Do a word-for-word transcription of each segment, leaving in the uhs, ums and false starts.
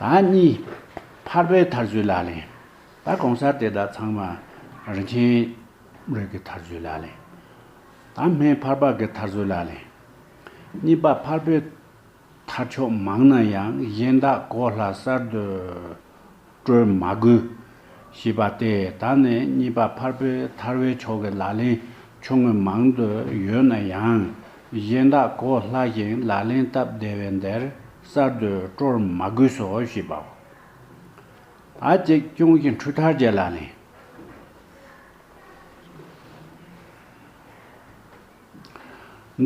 ད་གཉིས། ཕར་པའི་མཐར་འཛུལ་ལག་ལེན། ད་གོང་གསལ་དེ་དག་ཚང་མ་རིན་ཆེན་རིགས་ཀྱི་མཐར་འཛུལ་ལག་ལེན། ད་སྨན་ཕར་པ་གི་མཐར་འཛུལ་ལག་ལེན། གཉིས་པ་ཕར་པའི་མཐར་ཕྱོགས་མང་ན་ཡང་གཞན་དག་གོ་སླ་གསར་དུ་སྤྲོད་མ་དགོས། ཞེས་པ་སྟེ། ད་ནི་གཉིས་པ་ཕར་པའི་མཐར་པའི་ཕྱོགས་ཀྱི་ལག་ལེན་ཆུང་ངུ་མང་དུ་ཡོད་ན་ཡང་གཞན་དག་གོ་སླ་ཞིང་ལག་ལེན་སྟབས་བདེ་བས་འདིར་གསར་དུ་སྤྲོད་མ་དགོས་སོ། ཞེས་པའོ། ད་གཅིག་ཅུང་ཞི་འཕྲུལ་མཐར་གྱི་ལག་ལེན།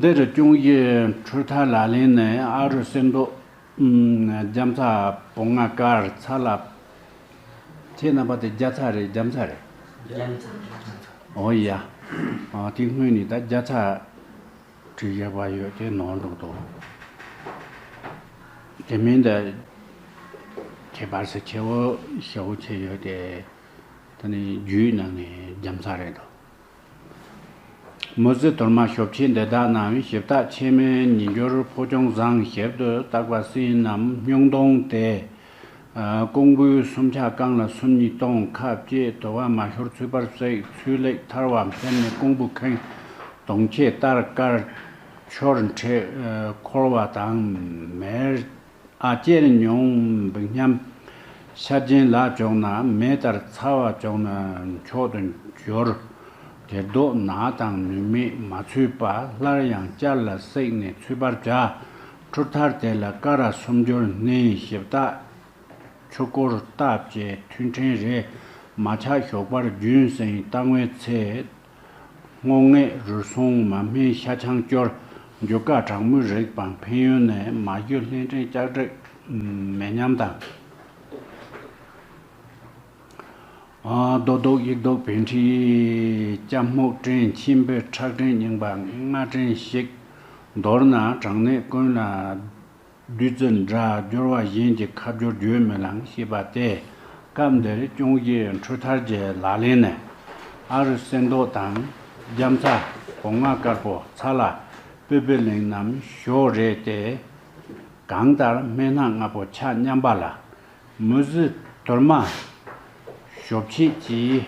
འདིར་ཅུང་ཞི་འཕྲུལ་མཐར་ལག་ལེན་ནི་ཨ་རུ་གསེར་མདོག་ཨམ། རྒྱ་མཚོ་བོང་ང་དཀར་ཚ་ལ། ཁྱེད་རྣམ་པ་དེ་རྒྱ་ཚ་རེད། རྒྱ་མཚོ་རེད། རྒྱ་མཚོ། འོ་ཡ། ཨ། དེ་སྔོན་ནས་ད་རྒྱ་ཚ་བྲིས་བཞག་པ་ཡོད་དེ་ནོར་འདུག་དོ། དེ་མིན་ད་ཁྱད་པར་ས་ཆེ་བོ་ཞེ་བོ་ཆེ་ཡོད་དེ། ད་ནི་རྒྱུད་ནང་ནས་རྒྱ་མཚོ་རེད་དོ། མུ་ཟི་དོར་མ་ཞོ་ཕྱེ་འདི་དག་རྣམས་ཞིབ་བཏགས་ཕྱེ་མའི་ཉིས་འགྱུར་ཕོ་ཅོང་བཟང་ཞིབ་ཏུ་བཏགས་པ་སྲིན་ནམ་སྨྱུག་མདོངས་ཏེ། ཨ། ཀོང་བུའི་སུམ་ཆ་རྐང་ལ་སུམ་གཉིས་སྟོང་། ཁ་བཅད་དུ་བ་མ་ཤོར་ཚུད་པར་བསྲེག་ཚུལ་ལེགས་ཐར་བ་འཕེལ་ནས་ཀོང་བུ་ཁེངས། དོང་ཆེ་ལྟར་དཀར་ཕྱོར་འཕྲེད་འཁོར་བ་དང་། མེར། ཨ། ལྕེར་མྱོང་འབིགས་སྙམ། ཤ་རྒྱན་ལ་བྱུང་ན་མེ་ལྟར། ཚ་བ་བྱུང་ན་མཆོག་ཏུ་འགྱུར། དེར་ལྡོག་ན་དང་ནུས་མེད་མ་ཚུད་པ། སླར་ཡང་སྐྱར་ལ་བསྲེགས་ནས་ཚུད་པར་བྱ། འཕྲུལ་མཐར་དེ་ལ་ཀ་ར་སུམ་འགྱུར་སྣེ་ཞིབ་བཏགས། ཆུ་སྐོར་ལྟ་བྱེད་མཐུད་ཕྲེང་རེ། མ་ཆག་ཞོགས་པར་རྒྱུན་བསྲིངས་ལྟ་སྔོན་ཚེ། སྔོ་ངད་རུལ་སུངས་མ་སྨིན་ཤ་ཆང་སྐྱོར། རྒྱུ་སྐར་གྲང་མོའི་རིགས་སྤང་ཕན་ཡོན་ནི། མ་རྒྱུ་ལྷས་འདྲེན་ལྕགས་དྲེག་མེ་མཉམ་དང་། ཨ། རྡོ་རྡོག་ཡིག་རྡོག་བན་ཁྲི་སྐྱ་སྨུག་སྤྲིན། མཆིན་པའི་ཁྲག་སྤྲིན་རྙིང་པ་ལྔ་སྤྲིན་ཞིག་མདོར་ན་གྲང་ནད་ཀུན་ལ་བདུད་རྩི་འདྲ། སྦྱོར་བ་གཞན་གྱི་ཁ་སྦྱོར་བརྗོད་མི་ལང་། ཞེས་པ་སྟེ། སྐབས་འདིར་ཅུང་ཞི་འཕྲུལ་མཐར་གྱི་ལག་ལེན་ནི། ཨ་རུ་གསེར་མདོག་དང་། རྒྱ་མཚོ་བོང་ང་དཀར་པོ་ཚ་ལ་སྤོས་པའི་གླིང་རྣམས་ཞོ་རེད་དེ། གང་ལྟར་སྨན་སྣ་ལྔ་པོ་ཆ་མཉམ་པ་ལ། མུ་ཟི་དོར་མ་ཞོ་ཕྱེ་ཀྱི་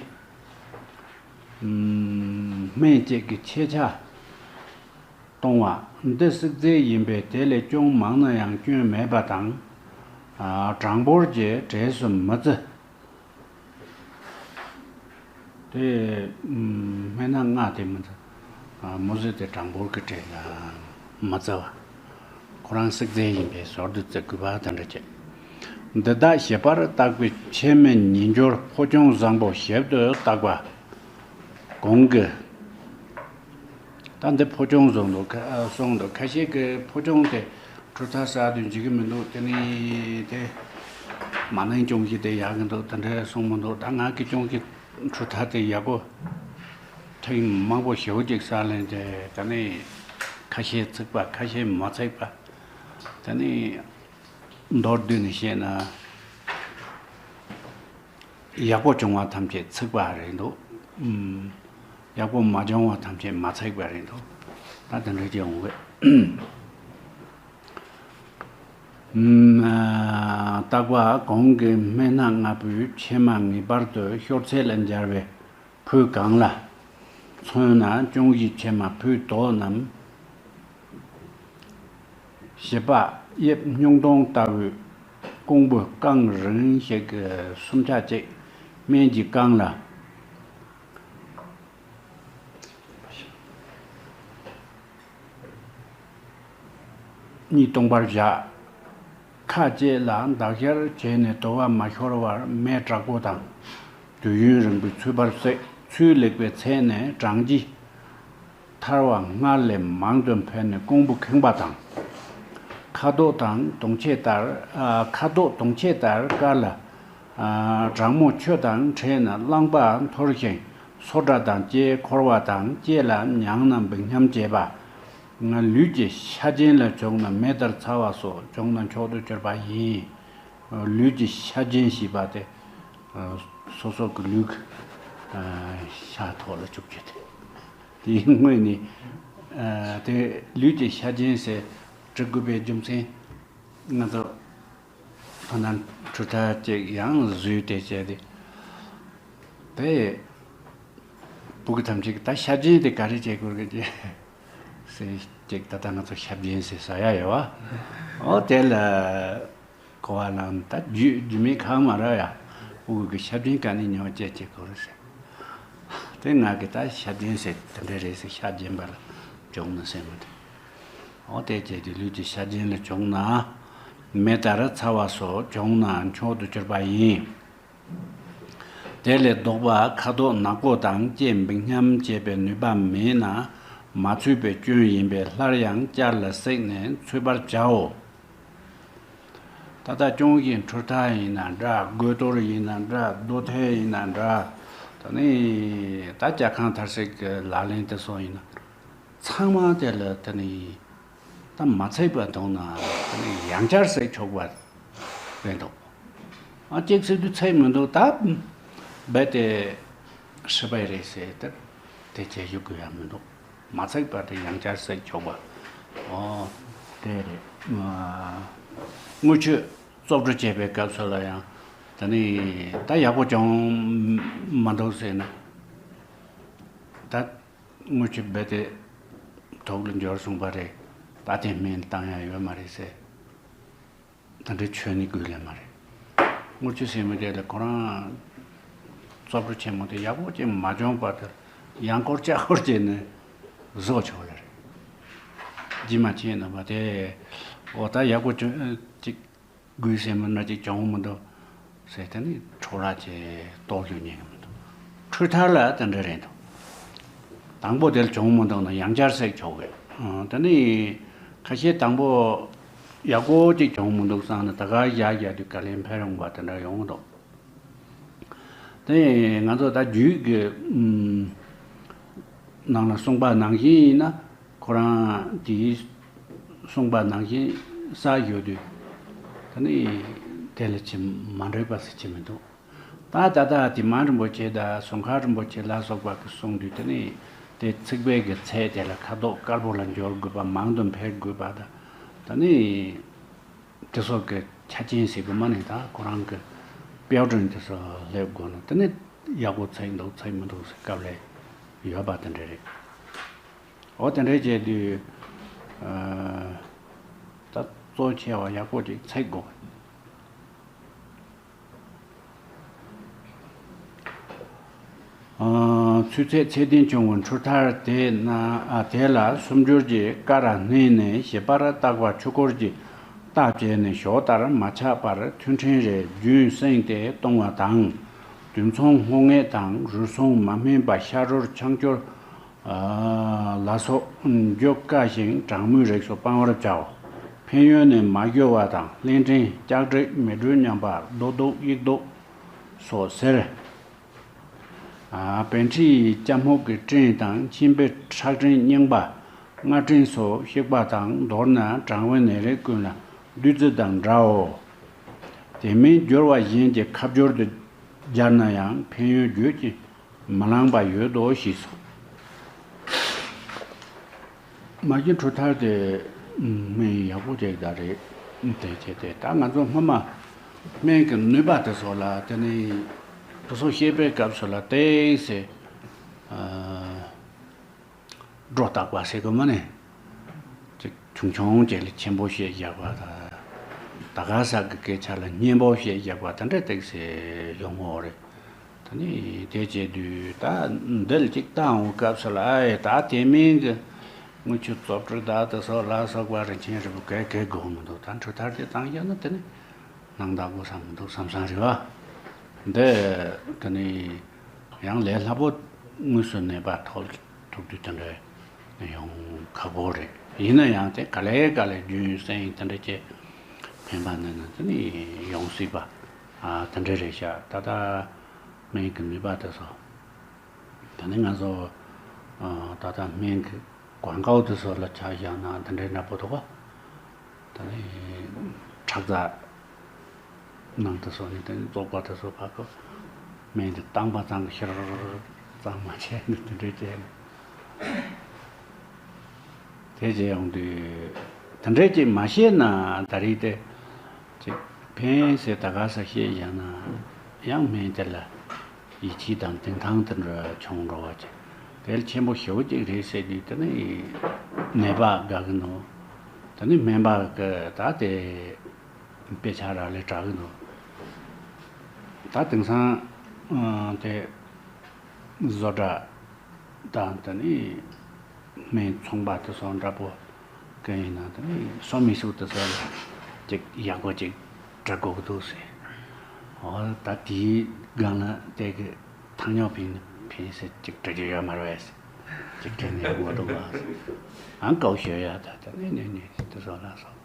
སྨན་བཅས་ཀྱི་ཆེ་ཆ་གཏོང་བ་འདི་བསྲེག་རྫས་ཡིན་པས། དེ་ལས་ཅུང་མང་ན་ཡང་སྐྱོན་མེད་པ་དང་། ཨ། གྲངས་འབོར་གྱི་གྲས་སུ་མི་བརྩི། དེ་སྨན་སྣ་ལྔ་དེ་མི་བརྩི། ཨ། མུ་ཟི་དེ་གྲངས་འབོར་གྱི་གྲས་ལ་མི་བརྩི་བ། ཁོ་རང་བསྲེག་རྫས་ཡིན་པས་ཟུར་དུ་བརྩི་དགོས་པ་དེ་འདྲ་བྱས། འདི་དག་ཞིབ་པར་བརྟག་པའི་ཕྱེ་མའི་ཉིས་འགྱུར་ཕོ་ཅོང་བཟང་པོ་ཞིབ་ཏུ་བཏགས་པ། གོང་གི། ད་འདི་ཕོ་ཅོང་བཟང་འདུག་ཁ་སོང་འདུག་ཁ་ཤས་ཀྱིས་ཕོ་ཅོང་དེ་འཕྲུལ་མཐར་ཟེར་དུས་འཇིག་གི་མི་འདུག་དེ་ནི་དེ་མ་ནིང་ཅུང་ཞི་དེ་ཡག་གི་འདུག་དེ་འདྲ་གསུངས་མི་འདུག་ད་ང་གིས་ཅུང་ཞི་འཕྲུལ་མཐར་དེ་ཡག་པོ་ཐེངས་མང་པོ་ཞེ་པོ་ཅིག་ཟ་ལེན་དེ། དེ་ནི་ཁ་ཤས་ཚིག་པ་ཁ་ཤས་མ་ཚིག་པ། དེ་ནི་མདོར་བསྡུས་ནས་བཤད་ན། ཡག་པོ་བྱུང་བ་ཐམས་ཅད་ཚིག་པ་རེད་འདུག་ཨུམ། ཡག་པོ་མ་བྱུང་བ་ཐམས་ཅད་མ་ཚིག་པ་རེད་འདུག་ད་དེ་འདྲ་ཅིག་ཡོང་གི། ཨུམ། བརྟག་པ། གོང་གི་སྨན་སྣ་ལྔ་པོའི་ཕྱེ་མ་ངེས་པར་དུ་ཤོར་ཚད་ལ་སྦྱར་བའི་ཕུད་གང་ལ་མཚོན་ན། ཅུང་ཞིའི་ཕྱེ་མ་ཕུད་དོ་རྣམས། བྱེད་པ། དབྱིབས་སྨྱུག་མདོངས་ལྟ་བུའི་ཀོང་བུ་རྐང་རིང་ཞིག་གི་སུམ་ཆ་གཅིག་སྨན་གྱིས་བཀང་ལ། གཉིས་སྟོང་པར་བཞག་ཁ་བཅད་ལ་འདག་བཞར་བྱས་ནས་དུ་བ་མ་ཤོར་བར་མེ་དྲག་པོ་དང་། དུས་ཡུན་རིང་པོས་ཚུད་པར་བསྲེག་ཚུལ་ལེགས་པའི་ཚད་ནི་གྲང་ལྗིད། ཐར་བ་སྔར་ལས་མང་དུ་འཕེལ་ནས་ཀོང་བུ་ཁེངས་པ་དང་། ཁ་དོག་དང་དུང་ཆེ་ལྟར། ཨ། ཁ་དོག་དུང་ཆེ་ལྟར་དཀར་ལ། ཨ། གྲང་མོ་ཆུ་དང་འཕྲད་ན་རླངས་པ་འཐོར་ཞིང་སོ་སྒྲ་དང་བཅས་འཁོར་བ་དང་བཅས་ལ་མྱང་ན་འབིགས་སྙམ་བྱེད་པ། ལུས་ཀྱི་ཤ་རྒྱན་ལ་བྱུང་ན་མེ་ལྟར། ཚ་བ་སོགས་བྱུང་ན་མཆོག་ཏུ་གྱུར་པ་ཡིན། ལུས་ཀྱི་ཤ་རྒྱན་ཞེས་པ་དེ། ཨ། སོ་སོ་གི་ལུས་ཀྱི། ཨ། ཤ་ཐོག་ལ་བཅུག་རྒྱུ་དེ། དེའི་སྔོན་ནས། ཨ། དེ་ལུས་ཀྱི་ཤ་རྒྱན་ཟེར་འབྲི་དགོས་པའི་རྒྱུ་མཚན་ང་ཚོ་ ཁོ་ན་འཕྲུལ་ཐག་ཅིག་ཡང་བཟོས་ཏེ་བྱས་ཏེ། དེ་ཕྲུ་གུ་ཐམས་ཅད་ཀྱིས་ད་ཞབས་རྗེན་དེ་ག་རེ་བྱེད་དགོས་ཀྱི་ཟེར། ཅིག་ད་ལྟ་ང་ཚོ་ཞབས་རྗེན་ཟེར་ཟ་ཡ་ཡོད་བ། ཨོ་དེ་ལ་གོ་བ་ལ་ད་རྒྱུས་རྒྱུས་མེད་ཁག་མ་རག་ཡ། ཕྲུ་གུ་གི་ཞབས་རྗེན་ག་ནས་ཉོ་བྱེད་བྱེད་དགོས་རེད་ཟེར། དེ་ང་གི་ད་ཞབས་རྗེན་ཟེར་དེ་འདྲ་རེད་ཟེར། ཞབས་རྗེན་པ་ལ་བྱུང་ན་ཟེར་མི་འདུག་ཨོ་དེ་བྱས་ཏེ་ལུས་ཀྱི་ཞབས་རྗེན་ལ་བྱུང་ན། མེ་ལྟར་ཚ་བ་སོགས་བྱུང་ན་མཆོག་ཏུ་གྱུར་པ་ཡིན། དེ་ལས་ལྡོག་པ་ཁ་དོག་ནག་པོ་དང་ལྕེ་འབིགས་སྙམ་བྱེད་པའི་ནུས་པ་མེད་ན། མ་ཚུད་པའི་སྐྱོན་ཡིན་པས་སླར་ཡང་བསྐྱར་ལ་བསྲེགས་ནས་འཚོས་པར་བྱའོ། ད་ལྟ་གཅུང་གི་འཕྲུལ་ཐག་ཡིན་ན་འདྲ། དགོས་གཏོར་ཡིན་ན་འདྲ། རྡོ་ཐལ་ཡིན་ན་འདྲ། ད་ནི་ད་ཇ་ཁང་ཐར་སེག་གི་ལག་ལེན་དེ་སོགས་ཡིན་ན། ཚང་མ་དེ་ལ་དེ་ནི་ད་མ་ཚད་པ་འདུག་ན་དེ་ནི་ཡང་བསྐྱར་བསྲེག་ཆོག་པ་རེད་འདུག་ཨ་གཅིག་བསྲེག་དུས་ཚད་མི་འདུག་ད་རྦད་དེ་ཧྲི་པའི་རེད་ཟེར་དེ་དེ་བྱེད་རྒྱུ་དགོས་ཡ་མི་འདུག་མ་ཚད་པ་དེ་ཡང་བསྐྱར་བསྲེག་ཆོག་པ། ཨོ་དེ་རེད། དངུལ་ཆུ་བཙོག་བཀྲུ་བྱེད་པའི་སྐབས་སུ་ལ་ཡང་དེ་ནི་ད་ཡག་པོ་བྱུང་མ་འདུག་ཟེར་ན། ད་དངུལ་ཆུ་རྦད་དེ་དུག་ལ་འགྱུར་སོང་པ་རེད། ད་དེ་སྨན་བཏང་ཡ་ཡོད་མ་རེད་ཟེར། ད་འདྲའི་ཆོས་ནི་དགོས་ལེ་མ་རེད། དངུལ་ཆུ་ཟེར་མི་དེ་ལ་ཁོ་རང་བཙོག་བཀྲུ་ཆེན་མོ་དེ་ཡག་པོ་ཅིག་མ་བྱུང་བར་དུ་ཡང་སྐོར་ལྕགས་སྐོར་བྱས་ནས་བཟོ་ཆོག་ལེ་རེད། ཇི་མ་བྱས་ན་བ་དེ། འོ་ད་ཡག་པོ་ཅིག་དགོས་ཟེར་མི་འདྲ་ཅིག་བྱུང་མི་འདུག་ཟེར། དེ་ནི་འཕྲོ་བརླག་ཅིག་གཏོང་རྒྱུ་ཉན་གི་མི་འདུག་འཕྲུལ་ཐག་ལ་དེ་འདྲ་རེད་འདུག་དང་པོ་དེར་བྱུང་མི་འདུག་ན་ཡང་བསྐྱར་བསྲེག་ཆོག་གི། ཨ། དེ་ནི་ཁ་ཤས་དང་པོ་ཡག་པོ་ཅིག་བྱུང་མི་འདུག་བསམ་ན་ད་ག་བཞག་བཞག་དུས་ག་ལེར་འཕེལ་ཡོང་བ་དེ་འདྲ་ཡོང་གི་འདུག་དེ་ང་ཚོ་ད་རྒྱུད་ཀྱི་ཨུམ་ནང་ལ་གསུངས་པ་ནང་བཞིན་ཡིན་ན། ཁོ་རང་དེའི་གསུངས་པ་ནང་བཞིན་བསགས་ཡོད་དུས། ད་ནི་དེ་ལ་ཅི་མ་འགྲིག་པ་ཟེར་གྱི་མི་འདུག་ད་ད་ལྟ་དེ་མ་རིན་པོ་ཆེ་དང་སུམ་མཁའ་རིན་པོ་ཆེ་ལ་སོགས་པ་གིས་གསུངས་དུས། དེ་ནི་དེ་ཚིག་དཔེ་གི་ཚད་དེ་ལ་ཁ་དོག་དཀར་པོ་ལ་འགྱུར་དགོས་པ། མང་དུ་འཕེལ་དགོས་པ་དང་། ད་ནི་དེ་སོགས་ཀྱི་ཆ་རྐྱེན་ཟེར་དགོས་མ་ནི། ད་ཁོ་རང་གི་དཔལ་སྒྲོན་དེ་ཚོ་སླེབས་དགོས་ན། དེ་ནི་ཡག་པོ་ཚིག་འདུག་ཚིག་མི་འདུག་ཟེར་སྐབས་ལ་ཡོད་པ་དེ་འདྲ་རེད། འོ་དེ་འདྲ་བྱས་དུས། ཨ། ད་གཙོ་ཆེ་བ་ཡག་པོ་ཅིག་ཚིག་དགོས། ཨ། ཚུལ་ཚད་ཚད་ལྡན་བྱུང་བའི་འཕྲུལ་ཐག་དེ་ན། ཨ། དེ་ལ་སུམ་སྦྱོར་གྱི་ཀ་ར་བསྣན་ནས་ཞིབ་པར་བརྟག་པ་ཆོས་འཁོར་གྱི་རྟགས་བྱས་ནས་ཞོ་ལྟར་མ་ཆག་པར་ཐུན་ཕྲན་རེ་རྒྱུན་བསྲིངས་ཏེ་གཏོང་བ་དང་། དུས་མཚུངས་སྔོ་ངད་དང་རུལ་སུངས་མ་སྨིན་པ་ཤ་རུལ་ཆང་སྐྱུར། ཨ། ལ་སོགས་འཇུ་དཀའ་ཞིང་གྲང་མོའི་རིགས་སུ་སྤང་བར་བྱའོ། ཕན་ཡོན་ནི་མ་གྱུར་བ་དང་། རླན་ཕྲན་ལྕགས་དྲེག་མེ་སྦྲུལ་མཉམ་པ། རྡོ་དུག་དབྱིག་དུག་སོགས་སེལ། ཨ། བད་མཁྲིས་སྐྱ་སྨུག་གི་སྐྲན་དང་། མཆིན་པའི་ཁྲག་སྐྲན་རྙིང་པ། རྔ་སྐྲན་སོགས་བཤིག་པ་དང་། མདོར་ན་གྲང་བའི་ནད་རིགས་ཀུན་ལ་བདུད་རྩི་དང་འདྲའོ། དེ་མིན་སྦྱོར་བ་གཞན་གྱི་ཁ་སྦྱོར་དུ་སྦྱར་ན་ཡང་ཕན་ཡོན་རྒྱུད་ཀྱི་མ་ལངས་པ་ཡོད་དོ་ཞེས་སོ། མ་གི་འཕྲུལ་ཐག་དེ་སྨན་ཡག་པོ་ཅིག་ད་རེད། དེ་བྱས་ཏེ་ད་ང་ཚོ་སྔོན་མ་སྨན་གྱི་ནུས་པ་དེ་ཚོ་ལ། དེ་ནི་དེ་ཚོ་བཤད་པའི་སྐབས་སུ་ལ་ཏོག་ཙམ། ཨ། སྒྲོ་བཏགས་པ་ཟེར་དགོས་མ་ནི། ཅིག་ཆུང་ཆུང་ཅིག་ལ་ཆེན་པོ་བཤད་བཞག་པ་དང་། ད་ག་ས་གི་སྐད་ཆ་ལ་སྙན་པོ་བཤད་བཞག་པ་དེ་འདྲ་ཏོག་ཙམ་ཡོང་ངོ་རེད། ད་ནི་དེ་བྱེད་དུས་ད་འདི་ལ་ཅིག་བཏང་འོང་སྐབས་སུ་ལ། ཨ་ཡེ། ད་དེ་མིན་གྱི་དངུལ་ཆུ་བཙོག་བཀྲུ་ད་དེ་སོགས་ལ་སོགས་པ་རིན་ཆེན་རིལ་བུ་གས་གས་དགོས་མི་འདུག་ད་འཕྲུལ་ཐག་དེ་བཏང་བཞག་ན་དེ་ནི་སྣང་དག་པོ་བསམ་མི་འདུག་བསམ་བསམ་རེད་བ། འདི་དེ་ནི་ཡང་ལས་སླ་པོ་དངོས་སུ་ནད་པ་ཐོབ་ཐུབ་དུས་དེ་འདྲ་ཡོང་ཁག་པོ་རེད། ཡིན་ན་ཡང་དེ་ག་ལེ་ག་ལེ་རྒྱུན་བསྲིངས་དེ་འདྲ་བྱས་ཕན་པ་ནི་ནི་དེ་ནི་ཡོང་སྲིད་པ། ཨ། དེ་འདྲ་རེད་ཤག་ད་ལྟ་སྨན་གྱི་ནུས་པ་དེ་ཚོ། ད་ནི་ང་ཚོ། ཨ། ད་ལྟ་སྨན་གྱི་ཀོང་ཀའོ་དེ་ཚོ་ལ་ཆ་བཞག་ན་དེ་འདྲའི་འདྲ་པོ་འདུག་ག་ད་ནི་ཁྲག་རྩ་ནང་དུ་སོང་ནས་དེ་ནི་བཙོག་པ་དེ་ཚོ་ཕར་ཁོ་སྨན་དེ་བཏང་པ་ཙམ་གྱིས་ཤར་ཙམ་མ་བྱས་ནས་དེ་འདྲའི་བྱས་ནས། དེ་བྱས་ཡོང་དུས་དེ་འདྲའི་ཅིག་མ་ཤེས་ན་ད་རེས་དེ་ཅིག་ ཕན་ཟེར་ད་ག་ས་བཤད་བཞག་ན་ཡང་སྨན་དེ་ལ་ཡིད་ཆེས་དང་དེང་སང་དེ་འདྲ་བྱུང་འགྲོ་བ་ཅིག་དེ་ལ་ཆེན་པོ་ཞེ་པོ་ཅིག་རེད་ཟེར་དུས་དེ་ནི་ནད་པ་དགའ་གི་འདུག་དེ་ནི་སྨན་པ་གི་ད་དེ་དཔེ་ཆ་རག་ལས་དྲག་གི་འདུག་ད་དེང་སང་ཨ་དེ་བཟོ་གྲྭ་དང་དེ་ནི་སྨན་ཚོང་པ་དེ་ཚོ་འདྲ་པོ་གི་ཡིན་ན་དེ་ནི་སོ་མི་སུ་དེ་ཚོ་ལ་ཅིག་ཡག་པོ་ཅིག་འབྲི་དགོས་ཀྱི་འདུག་ཟེར། འོ་ད་དེའི་སྒང་ལ་དེ་གི་ཐང་ཉོག་ཕིན་ཕིན་ཟེར་ཅིག་འབྲི་རྒྱུ་ཡོད་མ་རེད་ཟེར། ཅིག་དྲན་ནས་ངོ་གདོང་ལ་ཨང་ཀའོ་ཞོ་ཡ་ད་ད་ནི་ནི་ནི་དེ་ཚོ་ལ་སོགས།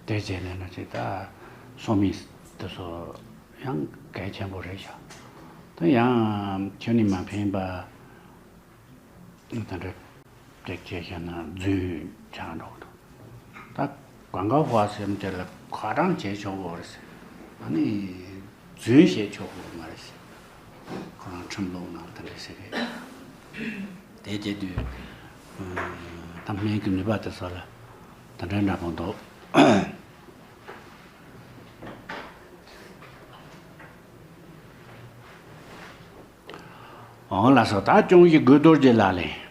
དེ་བྱས་ནས་ན་ཅིག་ད་སོ་མི་དེ་ཚོ་ཡང་གལ་ཆེན་པོ་རེད་ཤག་ད་ཡང་ཁྱོན་ནས་མ་ཕན་པ་ད་འདྲ་དེ་བྱས་བཞག་ན་རྫུན་ཆགས་འགྲོ་གི་འདུག་ད་ཀོང་ཀའོ་ཧྭ་ཟེར་མཁན་དེ་ལ་ཁ་གྲངས་བྱས་ཆོག་གི་རེད་ཟེར། ཨ་ནི་རྫུན་བཤད་ཆོག་གི་མ་རེད་ཟེར། ཁོ་རང་ཁྲིམས་ལུགས་ནང་དེ་འདྲ་ཟེར་གི། དེ་བྱེད་དུས་ད་སྨན་གྱི་ནུས་པ་དེ་ཚོ་ལ་དེ་འདྲ་འདྲ་པོ་འདུག་འོང་ལགས་སོ། ད་ཅུང་ཞིག་དགོས་རྡོར་གྱི་ལག་ལེན།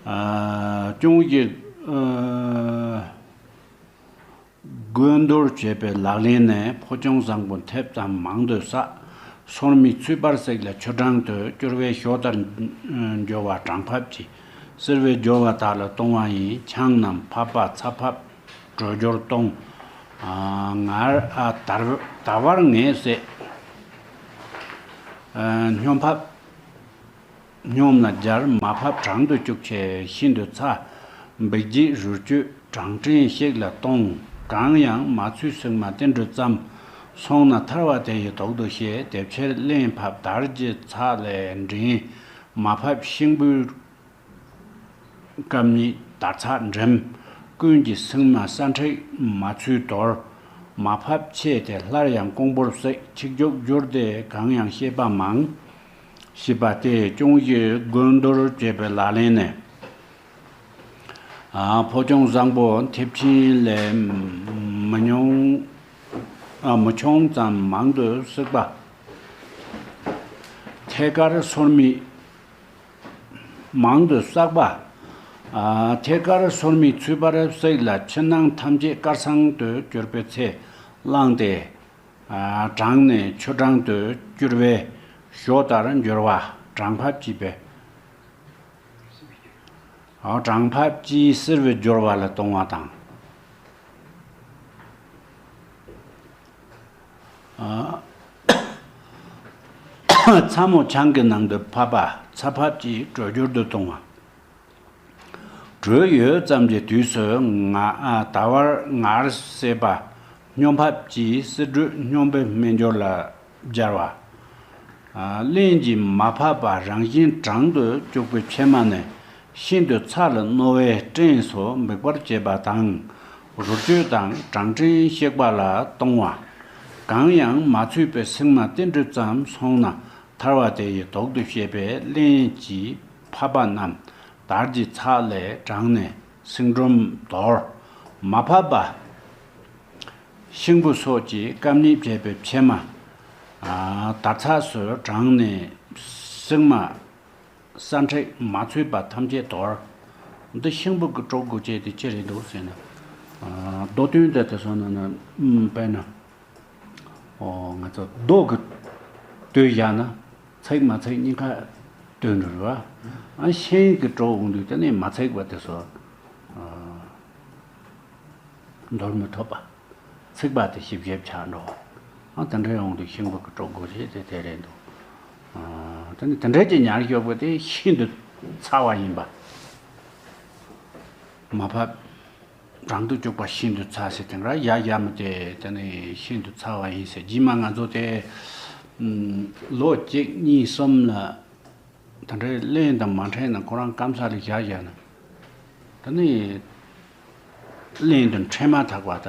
ཨ། ཅུང་ཞིག་ཨ། དགོས་རྡོར་བྱེད་པའི་ལག་ལེན་ནི་ཕོ་ཆུང་བཟང་པོ་མཐེབ་ཙམ་མང་དུ་བསགས། སོར་མོས་ཚུད་པར་བསྲེགས་ལ་ཆུ་གྲང་དུ་བསྐྱུར་བས་ཞོ་ལྟར་འགྱུར་བ་གྲང་ཕབ་ཀྱིས་བསིལ་བའི་སྦྱོར་བ་དག་ལ་གཏོང་བ་ཡིན། ཆང་རྣམས་ཕབ་པ་ཚ་ཕབ་དྲོད་སྦྱོར་གཏོང་། ངར་ཨ་དར་ད་བར་ངལ་བསད། སྙོམས་ཕབ། སྙོམས་ལ་སྦྱར། མ་ཕབ་གྲང་དུ་བཅུག་བྱས་ཤིན་ཏུ་ཚ། འབིགས་བྱེད་རུལ་གཅོད་གྲང་སྐྲན་ཤིག་ལ་གཏོང་། གང་ཡང་མ་ཚུད་སྲིང་མ་ཏིལ་འབྲུ་ཙམ་སོང་ན་ཐར་བ་དེ་ཡི་དོགས་སུ་བཤད། དེ་ཕྱིར་རླན་ཕབ་དར་གྱི་ཚགས་ལས་འདྲེན། མ་ཕབ་ཤིང་བུས་སྐམ་ཉིད་དར་ཚགས་འགྲིམ། ཀུན་གྱིས་སྲིང་མ་ས་འཁྲིག་མ་ཚུད་དོར། མ་ཕབ་ཆད་དེ་སླར་ཡང་ཀོང་བུར་བསྲེག། ཆིག་རྒྱུག་བསྒྱུར་ཏེ་གང་ཡང་བཤད་པ་མང་། ཞེས་པ་སྟེ་ཅུང་ཞིག་དགོས་རྡོར་བྱེད་པའི་ལག་ལེན་ནི། ཨ། ཕོ་ཆུང་བཟང་པོ་མཐེབ་ཆེན་ལས་མི་ཉུང་ཨ། མི་ཆུང་ཙམ་མང་དུ་བསྲེགས་པ། ཐད་ཀར་སོར་མོས་མང་དུ་བསགས་པ། ཨ། ཐད་ཀར་སོར་མོས་ཚུད་པར་བསྲེགས་ལ་ཕྱི་ནང་ཐམས་ཅད་དཀར་སང་དུ་གྱུར་པའི་ཚེ་བླངས་ཏེ། ཨ། གྲང་ནས་ཆུ་གྲང་དུ་བསྐྱུར་བས་ཞོ་ལྟར་འགྱུར་བ་གྲང་ཕབ་ཀྱིས་པས། ཨ། གྲང་ཕབ་ཀྱིས་བསིལ་བའི་སྦྱོར་བ་ལ་གཏོང་བ་དང་། ཨ། ཚ་མོ་ཆང་གི་ནང་དུ་ཕབ་པ་ཚ་ཕབ་ཀྱིས་དྲོད་སྦྱོར་དུ་གཏོང་བ། དྲོད་ཡོད་ཙམ་གྱི་དུས་སུ་ང་ཨ་ད་བར་ངར་བསད་པ་སྙོམས་ཕབ་ཀྱིས་བསིལ་དྲོད་སྙོམས་པའི་སྨན་སྦྱོར་ལ་སྦྱར་བ། ཨ། རླན་གྱིས་མ་ཕབ་པ་རང་བཞིན་གྲང་དུ་བཅུག་པའི་ཕྱེ་མ་ནི་ཤིན་ཏུ་ཚ་ལ་རྣོ་བས་སྐྲན་སོགས་འབིགས་པར་བྱེད་པ་དང་། རུལ་གཅོད་དང་གྲང་སྐྲན་བཤིག་པ་ལ་གཏོང་བ། གང་ཡང་མ་ཚུད་པའི་སྲིང་མ་ཏིལ་འབྲུ་ཙམ་སོང་ན་ཐར་བ་དེ་ཡི་དོགས་སུ་བཤད་པས་རླན་གྱིས་ཕབ་པ་རྣམས་དར་གྱི་ཚགས་ལས་གྲང་ནས་སིང་སྒྲོམ་དོར། མ་ཕབ་པ། ཤིང་བུ་སོགས་ཀྱིས་སྐམ་ཉིད་བྱས་པའི་ཕྱེ་མ། ཨ། དར་ཚགས་སུ་གྲང་ནས་སྲིང་མ་ས་འཁྲིག་མ་ཚུད་པ་ཐམས་ཅད་དོར། འདི་ཤིང་བུ་གི་སྲོག་དགོས་ཅེས་དེ་ཅི་རེད་འདུག་ཟེར་ན། ཨ། མདོ་དོན་དེ་དེ་སོང་ན་ན་དཔེར་ན། ཨོ། ང་ཚོ་རྡོ་གི་དོས་བཞག་ན་ཚིག་མ་ཚིག་གཉིས་ཀ་དོན་འགྲོ་རེད་བ། ཨ། ཤིང་གི་སྲོག་འོང་དུས་དེ་ནས་མ་ཚིག་པ་དེ་ཚོ། ཨ། འདོར་མི་ཐུབ་པ། ཚིག་པ་དེ་ཞིབ་ཞིབ་ཆགས་འགྲོ། ཨ། དེ་འདྲ་ཡོང་དུས་ཤིང་བུ་གི་སྲོག་དགོས་རེད་དེ་དེ་རེད་འདུག་ཨ། དེ་ནི་དེ་འདྲ་གྱི་ཉར་ཞོག་པ་དེ་ཤིན་ཏུ་ཚ་བ་ཡིན་པ། མ་ཕབ། གྲང་དུ་བཅུག་པ་ཤིན་ཏུ་ཚ་ཟེར་དེ་འདྲ་ཡ་ཡ་མི་དེ་དེ་ནི་ཤིན་ཏུ་ཚ་བ་ཡིན་ཟེར། རྗེས་མ་ང་ཚོ་དེ་ལོ་གཅིག་གཉིས་གསུམ་ལ། ད་འདྲའི་རླན་དང་མ་འཕྲད་ན་ཁོ་རང་སྐམ་ས་ལ་བཞག་བཞག་ན། ད་ནི་རླན་དུ་འཕྲད་མ་ཐག་པ་ད་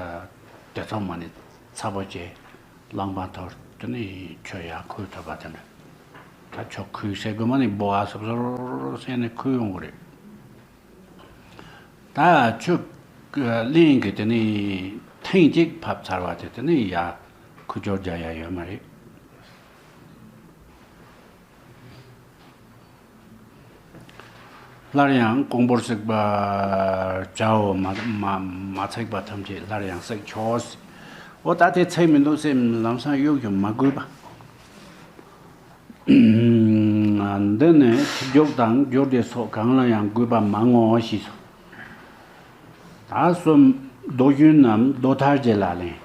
དེ་ཚོ་མ་ནི་ཚ་པོ་བྱས་རླངས་པ་འཐོར་དེ་ནི་ཆུ་ཡར་ཁུལ་ཐུབ་པ་དེ་འདྲ། ད་ཆུ་ཁུལ་ཟེར་དགོས་མ་ནི་སྦོ་བ་སོབ་སོབ་ཟེར་ནས་ཁུལ་ཡོང་གི་རེད། ད་ཆུ་གླིང་གི་དེ་ནི་ཐེངས་གཅིག་ཕབ་ཚར་བ་དེ་དེ་ནི་ཡ་ཁུ་བྱུག་རྒྱག་ཡ་ཡོད་མ་རེད། སླར་ཡང་ཀོང་པོར་བསྲེགས་པ་བྱའོ། མ་མ་མ་ཚིག་པ་ཐམས་ཅད་སླར་ཡང་བསྲེག་ཆོག། འོ་ད་དེ་ཚིག་མི་འདུག་སེམས་ལམ་སང་གཡུག་གྱུར་མ་དགོས་པ། འདི་ནི་ཁྱི་རྒྱུག་དང་རྒྱུག་སྟེ་སོགས་གང་ལ་ཡང་དགོས་པ་མང་ངོ་ཞེས་སོ། ད་གསུམ། རྡོ་ཞུན་ནམ་རྡོ་ཐར་གྱི་ལག་ལེན།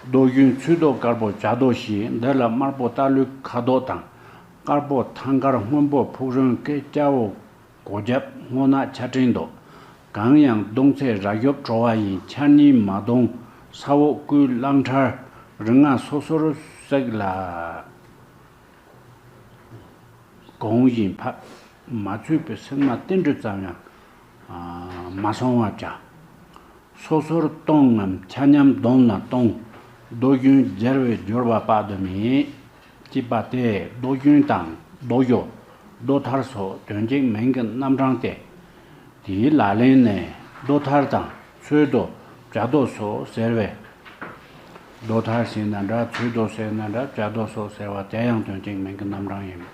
རྡོ་ཞུན་ཚོས་རྡོ་དཀར་པོ་བྱ་རྡོ་ཞེས། འདི་ལ་དམར་པོ་སྟག་ལུས་ཁ་དོག་དང་། དཀར་པོ་ཐང་དཀར་སྔོན་པོ་ཕུག་རོན་སྐེ། སྐྱ་བོ་གོ་རྒྱབ་སྔོ་ནག་ཆ་སྤྲིན་མདོག་གང་ཡང་བརྡུངས་ཚེ་ར་གཞོབ་བྲོ་བ་ཡིན། ཆར་ཉིན་མ་གཏོང་ས་འོག་བརྐོས་གླང་ཁྲར་རིགས་ལྔ་སོ་སོར་བསྲེགས་ལ། གོང་བཞིན་ཕབ། མ་ཚུད་པའི་སྲན་མ་ཏིལ་འབྲུ་ཙམ་ཡང་མ་སོང་བར་བྱ། སོ་སོར་གཏོང་ངམ་ཆ་མཉམ་བསྡོམས་ལ་གཏོང་། རྡོ་ཞུན་སྦྱར་བའི་སྦྱོར་བ་དཔག་ཏུ་མེད། ཅེས་པ་སྟེ་རྡོ་ཞུན་དང་རྡོ་ཞོ། རྡོ་ཐར་སོགས་དོན་གཅིག་མིང་གི་རྣམ་གྲངས་ཏེ། དེའི་ལག་ལེན་ནི་རྡོ་ཐར་དང་ཚོས་རྡོ་བྱ་རྡོ་སོགས་ཟེར་བས། རྡོ་ཐར་ཟེར་ན་འདྲ། ཚོས་རྡོ་ཟེར་ན་འདྲ། བྱ་རྡོ་སོགས་ཟེར་བ་དེ་ཡང་དོན་གཅིག་མིང་གི་རྣམ་གྲངས་ཡིན།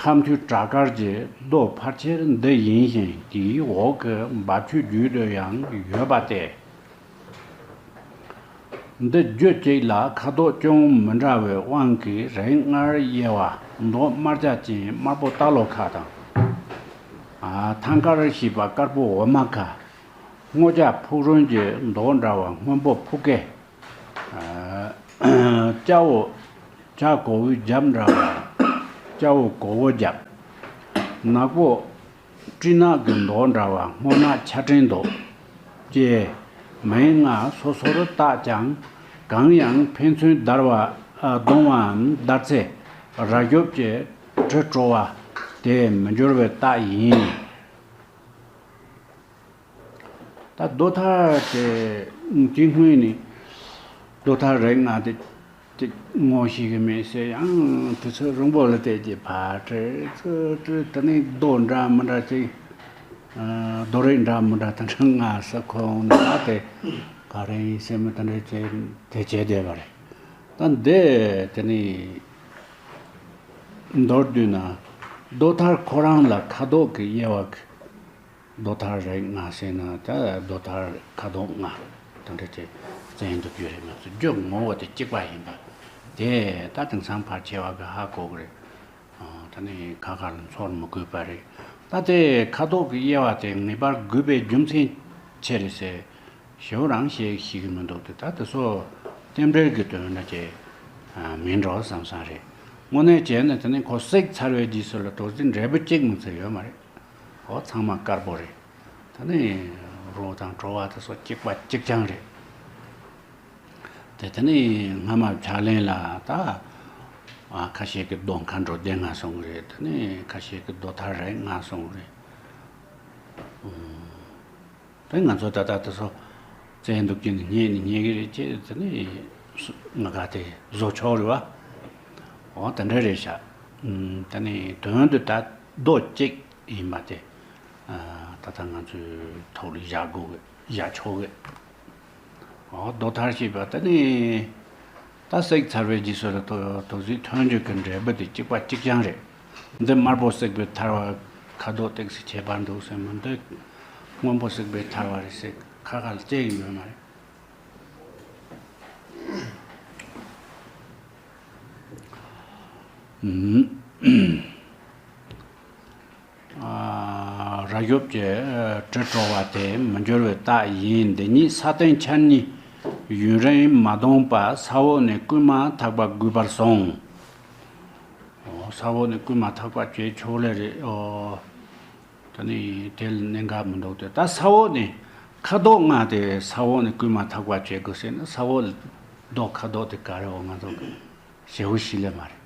ཁམས་མཐུད་བྲག་དཀར་གྱི་རྡོ་ཕལ་ཆེར་འདི་ཡིན་ཞིང་། དེའི་འོག་གི་འབབ་ཆུའི་རྒྱུད་དུ་ཡང་ཡོད་པ་སྟེ། འདི་རྒྱུད་གཅིག་ལ་ཁ་དོག་ཅུང་མི་འདྲ་བའི་དབང་གིས་རིགས་ལྔར་དབྱེ་བ། མདོག་དམར་སྐྱ་ཅན་དམར་པོ་སྟག་ལོ་ཁ་དང་། ཨ། ཐང་དཀར་ཞེས་པ་དཀར་པོ་འོ་མ་ཁ། སྔོ་སྐྱ་ཕུག་རོན་གྱི་མདོག་འདྲ་བ་སྔོན་པོ་ཕུག་སྐེ། ཨ། སྐྱ་བོ་བྱ་གོ་བོའི་རྒྱབ་འདྲ་བ་སྐྱ་བོ་གོ་བོ་རྒྱབ། ནག་པོ་སྤྲིན་ནག་གི་མདོག་འདྲ་བ་སྔོ་ནག་ཆ་སྤྲིན་མདོག་ཅེས་མིང་ལྔ་སོ་སོར་བཏགས་ཀྱང་། གང་ཡང་ཕན་ཚུན་བརྡར་བ། ཨ། གདོང་བའམ་བརྡར་ཚེ་ར་གཞོབ་ཀྱི་དྲི་བྲོ་བ་དེ་མི་འགྱུར་བའི་རྟགས་ཡིན། ད་རྡོ་ཐར་དེ་དེ་སྔོན་ནས་རྡོ་ཐར་རིགས་ལྔ་དེ་དེ་ངོ་ཤེས་ཀྱི་མེད་ཟེར་ཡང་དུས་ཚོད་རིང་པོ་ལ་བལྟས་ཀྱི་ཕར་བྲེལ་ཚུར་བྲེལ། དེ་ནས་རྡོ་འདྲ་མི་འདྲ་ཅིག་རྡོ་རིགས་འདྲ་མི་འདྲ་དེ་འདྲ་ལྔ་ས་ཁོ་འོང་ནས་ད་དེ་ག་རེ་ཡིན་ཟེར་མི་དེ་འདྲ་བྱས་དེ་བྱས་བསྡད་པ་རེད། ད་འདི་དེ་ནས་མདོར་བསྡུས་ན་རྡོ་ཐར་ཁོ་རང་ལ་ཁ་དོག་གི་དབྱེ་བ་གི་རྡོ་ཐར་རིགས་ལྔ་ཟེར་ན་ད་རྡོ་ཐར་ཁ་དོག་ལྔ་དེ་འདྲ་དེ་བཙན་དུ་གྱུར་རེད། མ་གཏོགས་རྒྱུ་ངོ་བོ་དེ་གཅིག་པ་ཡིན་པ་དེ་ད་དེང་སང་ཕལ་ཆེ་བ་གི་ཧ་གོ་གི་རེད། ཨ། ད་ནི་ཁ་ཁ་ལ་ཚོར་མི་དགོས་པ་རེད། ད་དེ་ཁ་དོག་གི་དབྱེ་བ་དེ་ངེས་པར་དགོས་པའི་རྒྱུ་མཚན་ཅི་རེད་ཟེར། ཞེ་པོ་རང་བཤད་ཤེས་ཀྱི་མི་འདུག་སྟེ། ད་དེ་ཚོ་རྟེན་འབྲེལ་གྱི་དོན་འདྲ་ཅིག་མིན་འགྲོ་བསམ་བསམ་རེད། དངོས་གནས་བྱས་ན་དེ་ནི་ཁོ་བསྲེགས་ཚར་བའི་རྗེས་སུ་ལ་དོགས་ཟིན་འབྲས་བུ་གཅིག་མིན་ཚེ་ཡོད་མ་རེད། ཨོ། ཚང་མ་དཀར་པོ་རེད། ད་ནི་རོ་དང་བྲོ་བ་དེ་ཚོ་གཅིག་པ་གཅིག་རྐྱང་རེད། དེ་དེ་ནི་སྔ་མ་ཕྱག་ལེན་ལ་ད། ཨ། ཁ་ཤས་ཀྱིས་རྡོ་མཁའ་འགྲོ་སྡེ་ལྔ་གསུང་གི་རེད། དེ་ནི་ཁ་ཤས་ཀྱིས་རྡོ་ཐར་རིགས་ལྔ་གསུང་གི་རེད། ཨོ། དེ་ང་ཚོ་ད་ལྟ་དེ་ཚོ་བཙན་འདུག་ཀྱི་ནི་རྙེད་ནི་རྙེད་ཀྱི་རེད་ཅེས་དེ་ནི་ང་ག་དེ་བཟོ་ཆོག་རེད་བ། འོ། དེ་འདྲ་རེད་ཤག་ཨུམ། དེ་ནི་དོན་དུ་ད་རྡོ་གཅིག་ཡིན་པ་དེ། ཨ། ད་ལྟ་ང་ཚོའི་ཐོག་ལ་བཞག་དགོས་གི། བཞག་ཆོག་གི། འོ། རྡོ་ཐར་ཞེས་པ་དེ་ནི་ད་བསྲེགས་ཚར་བའི་རྗེས་སུ་ལ་དོ་དོ་ཟིག་ཐོན་རྒྱུ་གི་འབྲས་བུ་དེ་གཅིག་པ་གཅིག་རྐྱང་རེད། འདི་དམར་པོ་བསྲེགས་པའི་ཐར་བ་ཁ་དོག་ཏོག་ཙམ་ཁྱད་པར་འདུག་ཟེར་མི་འདུག་སྔོན་པོ་བསྲེགས་པའི་ཐར་བ་རེད་ཟེར་ཁ་ཁ་ལ་བཅད་ཀྱི་ཡོད་མ་རེད། ཨུམ། ཨ། ར་གཞོབ་ཀྱི་དྲི་བྲོ་བ་དེ་མི་འགྱུར་བའི་རྟགས་ཡིན། འདི་ཉིད་ས་སྟེང་ཆར་ཉིད་ཡུན་རིང་མ་གཏོང་བར་ས་འོག་ནས་བརྐོས་མ་ཐག་པ་དགོས་པར་གསུངས། ཨོ། ས་འོག་ནས་བརྐོས་མ་ཐག་པ་བྱེད་ཆོག་ལེ་རེད། ཨོ། ད་ནི་དེ་ལ་གནད་འགག་མི་འདུག་སྟེ། ད་ས་འོག་ནས་ཁ་དོག་ལྔ་དེ་ས་འོག་ནས་བརྐོས་མ་ཐག་པ་བྱེད་དགོས་ཟེར་ན། ས་འོག་ལ་རྡོ་ཁ་དོག་དེ་ག་རེ་འོ། ང་ཚོ་གི་ཞེ་པོ་ཤེས་ལེ་མ་རེད།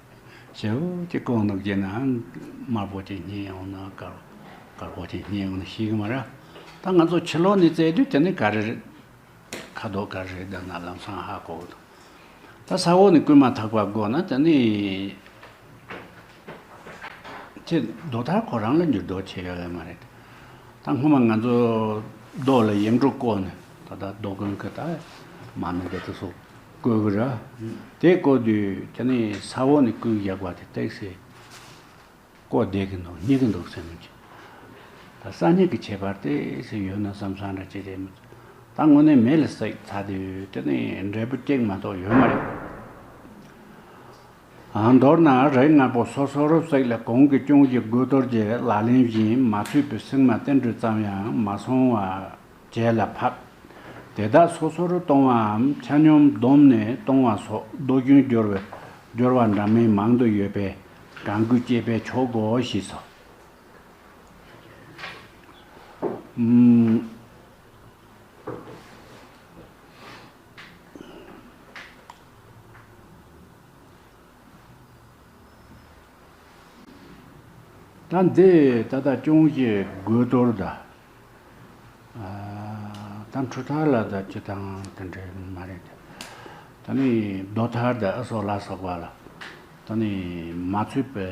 ཞེ་པོ་ཅིག་ལྐོག་ནུབ་བྱས་ན་དམར་པོ་ཅིག་རྙེད་ཡོང་ན། དཀར་དཀར་པོ་ཅིག་རྙེད་ཡོང་ན་ཤེས་གི་མ་རེད། ད་ང་ཚོ་ཕྱི་ལོགས་ནས་བཙལ་དུས་དེ་ནི་ག་རེ་རེད། ཁ་དོག་ག་རེ་རེད་ལབ་ན་ལམ་སང་ཧ་གོ་གི་འདུག་ད་ས་འོག་ནས་བརྐོས་མ་ཐག་པ་དགོས་ན་དེ་ནི་ཁྱེད་རྡོ་ཐར་ཁོ་རང་ལ་འགྱུར་ལྡོག་ཆེ་ཡོད་ལེ་མ་རེད། ད་ ད་སྔོན་མ་ང་ཚོ་རྡོ་ལ་ཡིག་འབྲུ་བརྐོས་ནས་ད་ལྟ་རྡོ་དགོན་གྱི་ད་མ་ཎི་དེ་ཚོ་བརྐོས་གི་ར། དེ་བརྐོས་དུས་དེ་ནས་ས་འོག་ནས་བརྐོས་བཞག་པ་དེ་ཏོག་ཙམ་བརྐོས་བསྡད་ཀྱི་འདུག་རྙེད་ཀྱི་འདུག་ཟེར་ནས་ཀྱི། ད་ས་རྙེད་ཀྱི་ཁྱད་པར་ཏོག་ཙམ་ཡོད་ན་བསམ་བསམ་འདྲ་ཅིག་རེད་མི། ད་དངོས་གནས་མེ་ལ་བསྲེགས་ཚར་དུས་དེ་ནས་འབྲས་བུ་གཅིག་མ་གཏོགས་ཡོད་མ་རེད། ཨ། མདོར་ན་རིགས་ལྔ་པོ་སོ་སོར་བསྲེགས་ལ་གོང་གི་ལྕོང་གཞི་དགུ་གཏོར་གྱི་ལག་ལེན་བཞིན་མ་ཚུད་པའི་སྲིང་མ་ཏིལ་འབྲུ་ཙམ་ཡང་མ་སོང་བ་བྱས་ལ་ཕབ། དེ་དག་སོ་སོར་གཏོང་བའམ་ཆ་སྙོམས་བསྡོམས་ནས་གཏོང་བ་སོགས་ལྡོག་གཞུང་སྦྱོར་བའི་སྦྱོར་བ་འདྲ་མིན་མང་དུ་ཡོད་པས་གང་དགོས་སྤྱད་པས་ཆོག་གོ་ཞེས་སོ། ཨུམ། ད་འདི་ད་ལྟ་ལྕོང་གཞི་དགུ་གཏོར་ད། ཨ། ད་འཕྲུལ་ཐར་ལ་ད་སྤྱི་དང་དེ་འདྲ་མ་རེད། ད་ནི་རྡོ་ཐར་ད་ཨ་སོགས་ལ་སོགས་པ་ལ་ད་ནི་མ་ཚུད་པའི་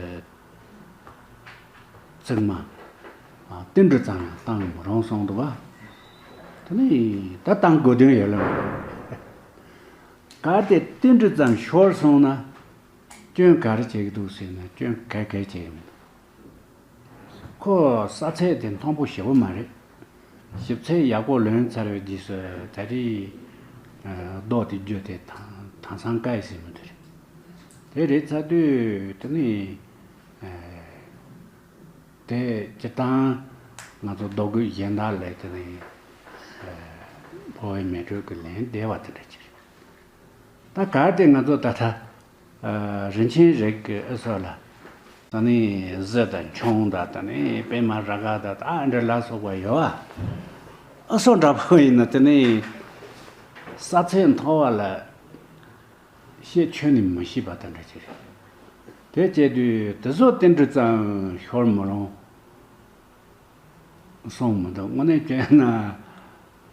བཙུན་མ། ཨ། ཏིལ་འབྲུ་ཙམ་ཡང་བཏང་མི་རུང་གསུངས་འདུག་ག། དེ་ནི་ད་བཏང་དགོས་དོན་ཡོད་ལ་མ་རེད། གལ་ཏེ་ཏིལ་འབྲུ་ཙམ་ཤོར་སོང་ན། སྐྱོན་ག་རེ་བྱེད་ཀྱི་འདུག་ཟེར་ན་སྐྱོན་ག་གེ་བྱེད་ཀྱི་མི་འདུག་ཁོ་ས་ཚད་དེ་མཐོན་པོ་ཞེ་པོ་མ་རེད། ཞིབ་ཚད་ཡག་པོ་ལོན་ཚར་བའི་རྗེས་སུ་ད་རེས་རྡོ་དེ་བརྒྱུད་དེ་དྭངས་དྭངས་སང་བཀལ་ཟེར་མི་དེ་རེད། དེ་རེད་ཚར་དུས་དེ་ནི། དེ་སྤྱིར་བཏང་ང་ཚོ་རྡོ་བརྐོས་གཞན་དག་ལས་དེ་ནི་ཕོ་བའི་མེ་དྲོད་ཀྱི་ལན་བདེ་བ་དེ་འདྲ་ཅིག་རེད། ད་གལ་ཏེ་ང་ཚོ་ད་ལྟ་རིན་ཆེན་རིགས་ཀྱི་ཨ་སོགས་ལ་ད་ནི་གཟི་དང་མཆོང་དང་ད་ནི་པད་མ་རཱ་ག་དང་ད་ཨ་འདྲ་ལ་སོགས་པ་ཡོད་ཨ། ཨ་སོགས་འདྲ་པོ་ཡིན་ན་དེ་ནི་ས་ཚད་མཐོ་བ་ལ། ཤེད་ཆོད་ནས་མི་ཤེས་པ་དང་འདྲ་ཅིག་རེད། དེ་བྱས་དུས་དེ་ཚོ་ཏིལ་འབྲུ་ཙམ་ཤོར་མི་རུང་གསུངས་མི་འདུག་དངོས་གནས་བྱས་ན།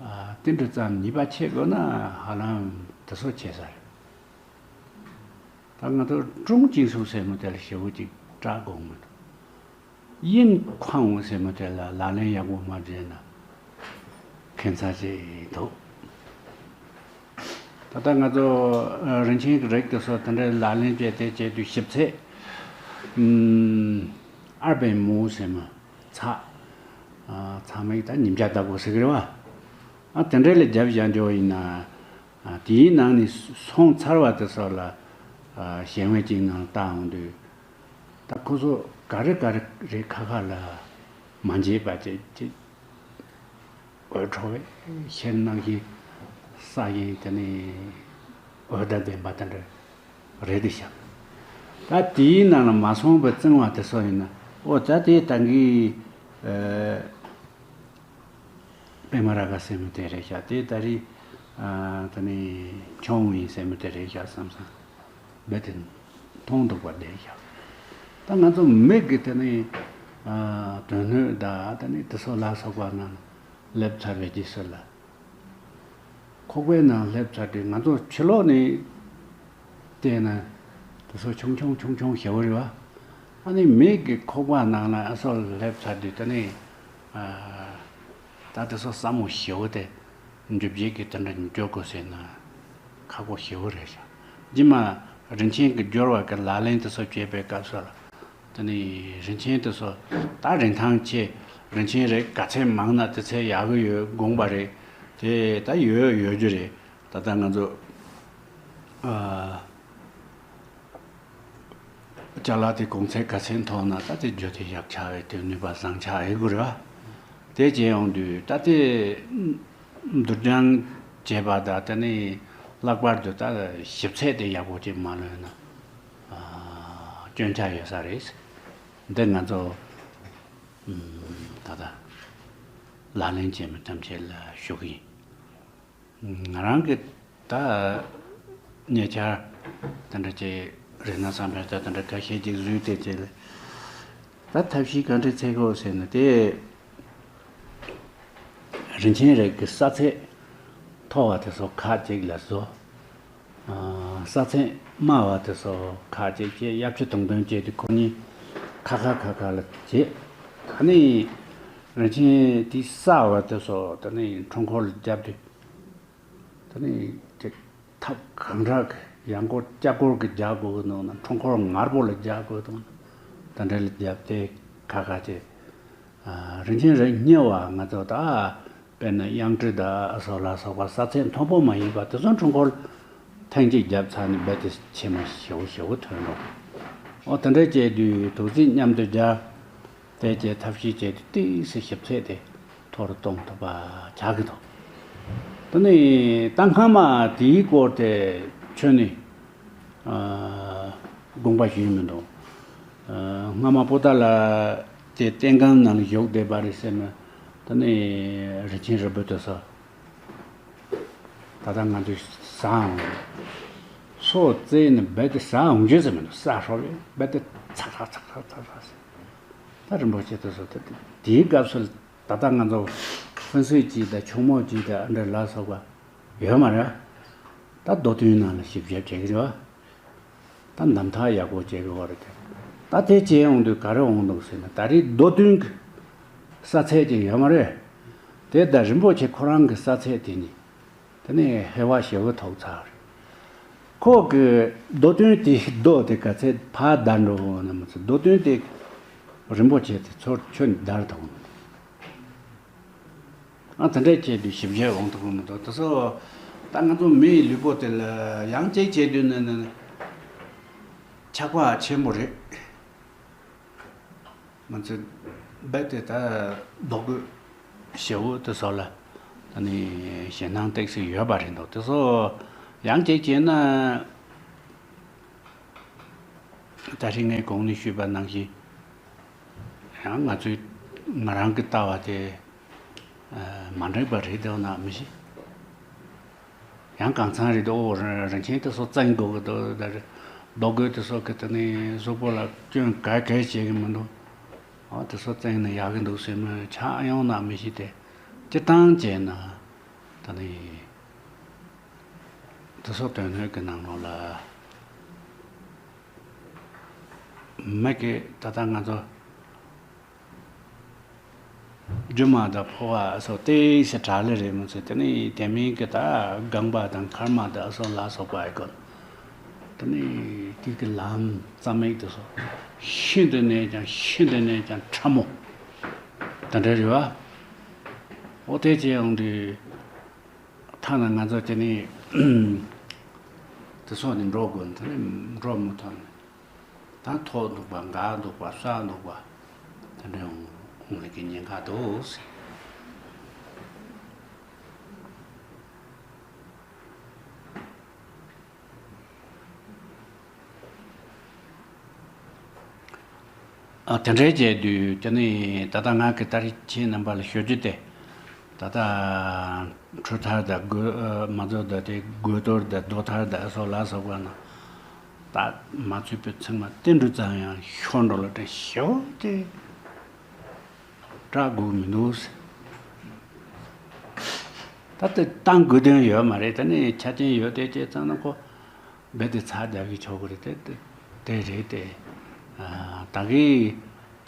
ཨ། ཏིལ་འབྲུ་ཙམ་ཉེས་པ་ཆེ་དགོས་ན་ཧ་ལམ་དེ་ཚོ་ཆེ་ས་རེད། ད་ང་ཚོ་ཀྲུང་ཅིང་སུ་ཟེར་མི་དེ་ལ་ཞེ་པོ་ཅིག་སྐྲག་དགོས་མི་འདུག་དབྱིན་ཁང་ཟེར་མི་དེ་ལ་ལག་ལེན་ཡག་པོ་མ་བྱས་ན་ཁྱད་མཚར་ཅིག་འདུག་ད་ལྟ་ང་ཚོ་རིན་ཆེན་གྱི་རིགས་དེ་ཚོ་དེ་འདྲའི་ལག་ལེན་བྱས་ཏེ་བྱས་དུས་ཞིབ་ཚད། ཨུམ། ཨར་བན་མུའུ་ཟེར་མི་ཚགས། ཨ། ཚགས་མིག་ད་ཉིས་བརྒྱ་ལྡབ་དགོས་ཟེར་གི་རེད་བ། ཨ། དེ་འདྲའི་ལ་རྒྱབ་བཞག་འཇོག་ཡིན་ན། ཨ། དེའི་ནང་ནས་སོང་ཚར་བ་དེ་ཚོ་ལ། ཨ། གཞན་བས་ཅིག་ནང་བལྟ་འོང་དུས། ད་ཁོ་ཚོ་ག་རེ་ག་རེ་རེ་ཁ་ཁ་ལ་མ་འཇིགས་པ་ཅིག་ཅིག་འོད་འཕྲོ་བའི་ཤེལ་ནང་བཞིན་ས་བཞིན་དེ་ནི་འོད་ཟླ་ལྡན་པ་དེ་འདྲ་རེད་དེ་ཤག་ད་དེའི་ནང་ལ་མ་སོང་བའི་བཙུན་མ་དེ་ཚོ་ཡིན་ན། ཨོ་ད་དེ་ད་གིན་ཨ། པད་མ་རཱ་ག་ཟེར་མི་དེ་རེད་ཤག་དེ་ད་རེས། ཨ། ད་ནི་མཆོང་ཡིན་ཟེར་མི་དེ་རེད་ཤག་བསམ་བསམ་རྦད་དེ་མཐོང་འདུག་པ་བསྡད་ཤག་ད་ང་ཚོ་མིག་གིས་དེ་ནི། ཨ། དོན་སྣོད་དང་དེ་ནི་དེ་ཚོ་ལ་སོགས་པ་ནང་སླེབས་ཚར་བའི་རྗེས་སུ་ལ། ཁོག་པའི་ནང་སླེབས་ཚར་དུས་ང་ཚོ་ཕྱི་ལོགས་ནས་བལྟས་ན་དེ་ཚོ་ཆུང་ཆུང་ཆུང་ཆུང་ཞེ་པོ་རེད་བ། ཨ་ནི་མིག་གི་ཁོག་པ་ནང་ལ་ཨ་སོགས་སླེབས་ཚར་དུས་དེ་ནི། ཨ། ད་དེ་ཚོ་ཟབ་མོ་ཞེ་པོ་དེ་འཇུ་བྱེད་ཀྱི་དེ་འདྲ་འཇོག་དགོས་ཟེར་ན་ཁག་པོ་ཞེ་པོ་རེད་ཤག་རྗེས་མ་རིན་ཆེན་གྱི་སྦྱོར་བ་གི་ལག་ལེན་དེ་ཚོ་བྱེད་པའི་སྐབས་སུ་ལ། དེ་ནི་རིན་ཆེན་དེ་ཚོ་ད་རིན་ཐང་ཆེ། རིན་ཆེན་རིགས་ག་ཚད་མང་ན་དེ་ཚད་ཡག་གི་ཡོད་དགོངས་པ་རེད། དེ་ད་ཡོད་ཡོད་རྒྱུ་རེད། ད་ལྟ་ང་ཚོ། ཨ། ཅ་ལག་དེ་གོང་ཚད་ག་ཚད་མཐོ་ན་ད་དེ་བརྗོད་དེ་ཡག་ཆགས་བས་དེ་ནུས་པ་བཟང་ཆགས་ཨེ་དགོས་རེད་བ། དེ་བྱས་ཡོང་དུས་ད་དེ་བསྡུར་སྦྱོང་བྱས་པ་དང་དེ་ནས་ལྷག་པར་དུ་ད་ཞིབ་ཚད་དེ་ཡག་པོ་ཅིག་མ་ལོན་ན། ཨ། སྐྱོན་ཆ་ཡོད་ས་རེད། འདི་ང་ཚོ་ད་ལྟ་ལག་ལེན་བྱེད་མི་ཐམས་ཅད་ལ་ཞུ་གི་ཡིན། ང་རང་གི་ད་ཉེ་ཆར་དེ་འདྲ་ཅིག་རེད་ན་བསམ་པའི་ད་དེ་འདྲ་ཁ་ཤས་ཅིག་བཟོས་ཏེ་ཅིག་ལ། ད་ཐབས་ཤེས་ག་འདྲ་འཚོལ་དགོས་ཟེར་ན་དེ། རིན་ཆེན་རིགས་ཀྱི་ས་ཚད་མཐོ་བ་དེ་ཚོ་ཁག་ཅིག་ལ་བཟོ། ཨ། ས་ཚད་དམའ་བ་དེ་ཚོ་ཁག་ཅིག་བྱས། གཡབ་ཆུ་དང་དོན་བྱས་ཏེ་ཁོ་གཉིས་ཁ་ཁ་ཁ་ཁ་ལ་བྱས། ད་ནི་ རིན་ཆེན་དེ་གསར་བ་དེ་ཚོ་ད་ནི་འཕྲུལ་འཁོར་ལ་བརྒྱབ་དུས། ད་ནི་དེ་ཐབ་གང་དྲག་གི་ཡང་སྐོར་ལྕགས་སྐོར་གི་རྒྱག་དགོས་ཀྱི་འདུག་ན། འཕྲུལ་འཁོར་ངར་པོ་ལ་རྒྱག་དགོས་འདུག་ན། ད་འདྲ་ལ་བརྒྱབ་སྟེ་ཁ་ཁ་བྱས། ཨ། རིན་ཆེན་རིགས་གཉིས་པ་ང་ཚོ་ད། དཔེར་ན་གཡང་ཊི་དང་ཨ་སོགས་ལ་སོགས་པ་ས་ཚད་མཐོན་པོ་མ་ཡིན་པ་དེ་ཚོ་འཕྲུལ་འཁོར་ཐེངས་གཅིག་བརྒྱབ་ཚར་ནས་རྦད་དེ་ཕྱེ་མ་ཞེ་པོ་ཞེ་པོ་ཐོན་འགྲོ། ཨོ་དེ་འདྲ་བྱས་དུས་དུག་རྫས་མཉམ་དུ་སྦྱར། དེ་བྱས་ཐབས་ཤེས་བྱས་དུས་ཏོག་ཙམ་ཞིབ་ཚད་དེ་མཐོ་རུ་གཏོང་ཐུབ་པ་ཆགས་ཀྱི་འདུག་དེ་ནས་ད་སྔ་མ་དེའི་སྐོར་དེ་ཁྱོན་ནས། ཨ། དགོངས་པ་ཞུས་མི་འདུག་ཨ། སྔ་མ་པོ་ཏཱ་ལ་དེ་རྟེན་ཁང་ནང་བཞུགས་བསྡད་པ་རེད་ཟེར་ན། ད་ནི་རིན་ཆེན་རིལ་བུ་དེ་ཚོ་ད་ལྟ་ང་ཚོས་ཟ་འོང་། སོ་བཙལ་ནས་རྦད་དེ་ཟ་འོང་རྒྱུ་ཟེར་མི་འདུག་ས་ཧྲོབ་ཡོད་རྦད་དེ་ཚག་ཚག་ཚག་ཚག་ཚག་ཚག་ཟེར། ད་རིན་པོ་ཆེ་དེ་ཚོ་ད་དེའི་སྐབས་སུ་ད་ལྟ་ང་ཚོ་ཧྥུན་སུའེ་ཅི་དང་ཆུང་མོ་ཅི་དང་ཨ་འདྲ་ལ་སོགས་པ་ཡོད་མ་རེད། ད་རྡོ་ཐུན་ནང་ལ་ཞིབ་བཤེར་བྱེད་ཀྱི་རེད་བ། ད་འདམ་ཐག་ཡག་པོ་བྱེད་དགོས་པ་རེད་དེ། ད་དེ་བྱས་ཡོང་དུས་ག་རེ་འོང་འདུག་ཟེར་ན། ད་རེས་རྡོ་ཐུན་གྱི་ས་ཚད་ཅིག་ཡོད་མ་རེད། དེ་ད་རིན་པོ་ཆེ་ཁོ་རང་གི་ས་ཚད་དེ་ནི་དེ་ནས་ཧེ་བག་ཞེ་པོ་ཐོགས་ཚར་བ་རེད། ཁོ་གི་རྡོ་ཐུན་དེ་རྡོ་དེ་ག་ཚད་ཕར་བརྡར་འགྲོ་འོང་ན་མ་ཚད། རྡོ་ཐུན་དེ་རིན་པོ་ཆེ་དེ་ཚུར་ཁྱོན་བརྡར་ཐུབ་འོང་། ཨ། དེ་འདྲ་བྱས་དུས་ཞིབ་བཤེར་འོང་ཐུབ་ཀྱི་མི་འདུག་དེ་ཚོ་ད་ང་ཚོ་མི་ཡི་ལུས་པོ་དེ་ལ་ཡང་གཅིག་བྱས་དུས་ནི་ནི་ཆགས་པ་ཆེན་པོ་རེད། ང་ཚོས་རྦད་དེ་ད་རྡོ་བརྐོས་ཞེ་པོ་དེ་ཚོ་ལ་ད་ནི་ཞེད་སྣང་ཏོག་ཙམ་ཡོད་པ་རེད་འདུག་དེ་ཚོ་ཡང་གཅིག་བྱས་ན། ད་རེས་ངས་གོང་ནས་ཞུས་པ་ནང་བཞིན། ཡང་ང་ཚོས་ང་རང་གི་ལྟ་བ་དེ་མ་འགྲིག་པ་རེད་འདུག་ན་མི་ཤེས། ཡང་གང་ཚང་རེད་འདུག་ཨོ་རིན་ཆེན་དེ་ཚོ་བཙོང་དགོས་ཀྱི་འདུག་ད་རེད། རྡོ་བརྐོས་དེ་ཚོ་གི་དེ་ནས་གཟུགས་པོ་ལ་སྐྱོན་ག་གེ་བྱེད་ཀྱི་མི་འདུག་ཨོ་དེ་ཚོ་བཙོང་ན་ཡག་གི་འདུག་ཟེར་མི་ཆགས་ཡོང་ན་མི་ཤེས་ཏེ། སྤྱིར་བཏང་བྱས་ན་ད་ནི། དེ་ཚོ་དོན་སྣོད་ཀྱི་ནང་ལོགས་ལ་མི་གི་ད་ལྟ་ང་ཚོ་རྒྱུ་མ་དང་ཕོ་བ་སོགས་ཏོག་ཙམ་དྲག་ལེ་རེད་མ་ཚད། དེ་ནི་དེ་མིན་གྱི་ད་རྐང་པ་དང་འཁར་མ་དང་སོགས་ལ་སོགས་པ་ཨེ་དགོས། དེ་ནི་དེ་གི་ལམ་རྩ་མེད་དེ་ཚོ་ཤིན་ཏུ་ནས་ཀྱང་ཤིན་ཏུ་ནས་ཀྱང་ཕྲ་མོ་དེ་འདྲ་རེད་བ། ཨོ་དེ་བྱས་ཡོང་དུས། ཐ་ན་ང་ཚོ་དེ་ནི་དེ་སོགས་ནས་འགྲོ་དགོས་ནི་དེ་ནི་འགྲོ་མི་ཐུབ་ནི། ད་ཐོག་འདུག་པ་འགག་འདུག་པ་ས་འདུག་པ་དེ་འདྲ་འོང་འོང་ལེ་གི་ཉེན་ཁ་འདུག་ཟེར། ཨ། དེ་འདྲའི་བྱས་དུས་དེ་ནི་ད་ལྟ་ང་གི་ད་རེས་ཁྱེད་རྣམ་པ་ལ་ཞུ་རྒྱུ་དེ། ད་ལྟ་འཕྲུལ་ཐར་དང་དགོས་མ་རྫོགས་ད་དེ་དགོས་གཏོར་དང་རྡོ་ཐར་དང་སོགས་ལ་སོགས་པ་ན། ད་མ་ཚུད་པའི་ཚིག་མ་ཏིལ་འབྲུ་ཙམ་ཡང་ཤོར་འགྲོ་ལ་དྲན་ཞེ་པོ་དེ་སྐྲག་དགོས་མི་འདུག་ཟེར། ད་ལྟ་བཏང་དགོས་དོན་ཡོད་མ་རེད། ད་ནི་ཆ་རྐྱེན་ཡོད་དེ་བྱས་ཙང་ན་ཁོ། རྦད་དེ་ཚ་རྒྱག་གི་ཆོག་གི་རེད་དེ། དེ་དེ་རེད་དེ། ཨ། ད་གི་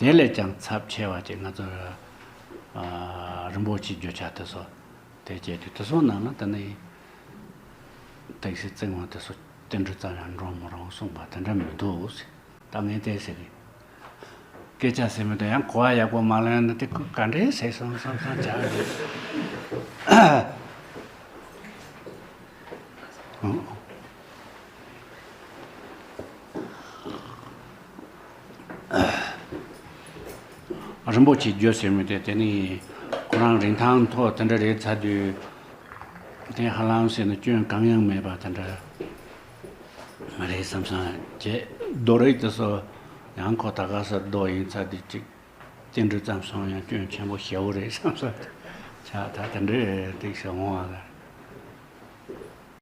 དེ་ལས་ཀྱང་ཚབས་ཆེ་བ་ཅིག་ང་ཚོ། ཨ། རིན་པོ་ཆེའི་རྒྱུ་ཆ་དེ་ཚོ་དེ་བྱས་དུས་དེ་ཚོ་ནང་ན་ད་ནི་ཏོག་ཙམ་བཙོང་བ་དེ་ཚོ་ཏིལ་འབྲུ་ཙམ་ཡང་འགྲོ་མི་རུང་གསུངས་པ་དེ་འདྲ་མི་འདུག་ཟེར། ད་ངས་དེ་ཟེར་གི། སྐད་ཆ་ཟེར་མི་དང་ཡང་གོ་བ་ཡག་པོ་མ་ལོན་ན་དེ་ཁོ་ག་འདྲས་ཟེར་སོང་བསམ་བསམ་བྱ་རེད། རིན་པོ་ཆེའི་རྒྱུ་ཟེར་མི་དེ་དེ་ནི་ཁོ་རང་རིན་ཐང་མཐོ་དེ་འདྲ་རེད་ཚར་དུས། དེ་ཧ་ལམ་ཟེར་ན་སྐྱོན་གང་ཡང་མེད་པ་དེ་འདྲ་མ་རེད་བསམ་བསམ་བྱས། རྡོ་རིགས་དེ་ཚོ་ཡང་ཁོ་ད་ག་སར་རྡོ་ཡིན་ཚར་དུས་ཅིག་ཏིལ་འབྲུ་ཙམ་སོང་ཡང་སྐྱོན་ཆེན་པོ་ཞེ་པོ་རེད་བསམ་སོང་། ཆ་ད་དེ་འདྲའི་ཏིག་ཙམ་འོང་བ་ལ།